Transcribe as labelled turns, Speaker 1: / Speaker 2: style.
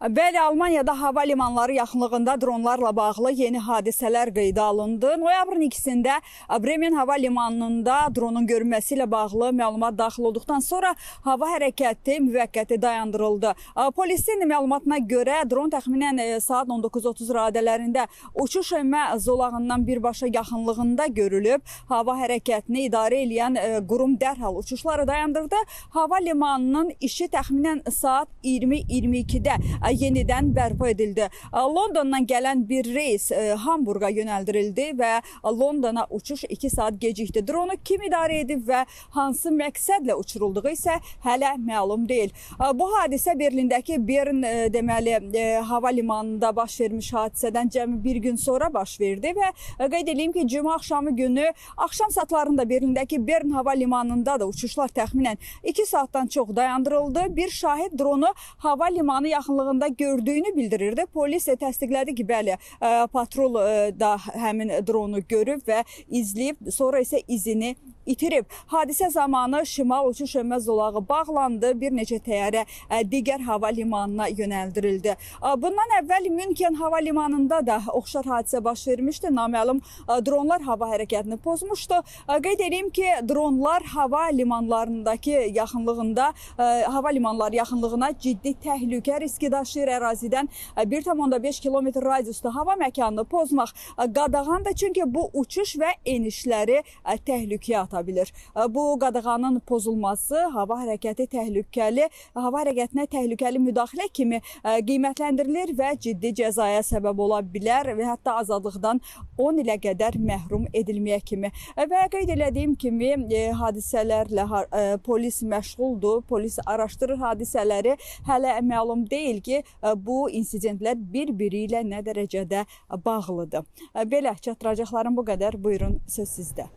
Speaker 1: Bəli, Almaniyada hava limanları yaxınlığında dronlarla bağlı yeni hadisələr qeydə alındı. Noyabrın 2-sində Bremen hava limanında dronun görünməsi ilə bağlı məlumat daxil olduqdan sonra hava hərəkəti müvəqqəti dayandırıldı. Polisin məlumatına görə dron təxminən saat 19:30 radələrində uçuş enmə zolağından birbaşa yaxınlığında görülüb. Hava hərəkətini idarə eləyən qurum dərhal uçuşları dayandırdı. Hava limanının işi təxminən saat 20:22-də yenidən bərpa edildi. Londondan gələn bir reys Hamburqa yönəldirildi və Londona uçuş 2 saat gecikdi. Dronu kim idarə edib və hansı məqsədlə uçurulduğu isə hələ məlum deyil. Bu hadisə Berlindəki Bern deməli hava limanında baş vermiş hadisədən cəmi bir gün sonra baş verdi və qeyd edeyim ki, cümə axşamı günü axşam saatlarında Berlindəki Bern hava limanında da uçuşlar təxminən 2 saatdan çox dayandırıldı. Bir şahid dronu hava limanı yaxınlığında gördüyünü bildirirdi. Polis də təsdiqlədi ki, bəli, patrul da həmin dronu görüb və izləyib, sonra isə izini itirib. Hadisə zamanı şimal uçuş enmə zolağı bağlandı. Bir neçə təyyarə digər hava limanına yönəldirildi. Bundan əvvəl Münxen hava limanında da oxşar hadisə baş vermişdi. Naməlum dronlar hava hərəkətini pozmuşdu. Qeyd edeyim ki, dronlar hava limanlarındakı yaxınlığında, hava limanları yaxınlığına ciddi təhlükə riski daşıyır. Ərazidən 1,5 kilometr radiusda hava məkanını pozmaq qadağandır. Çünki bu uçuş və enişləri təhlükəyə ata bilir. Bu qadağanın pozulması hava hərəkətinə təhlükəli müdaxilə kimi qiymətləndirilir və ciddi cəzaya səbəb ola bilər və hətta azadlıqdan 10 ilə qədər məhrum edilməyə kimi. Və qeyd elədiyim kimi hadisələrlə polis məşğuldur, polis araşdırır hadisələri. Hələ məlum deyil ki, bu insidentlər bir-biri ilə nə dərəcədə bağlıdır. Belə çatdıracaqlarım bu qədər. Buyurun, söz sizdə.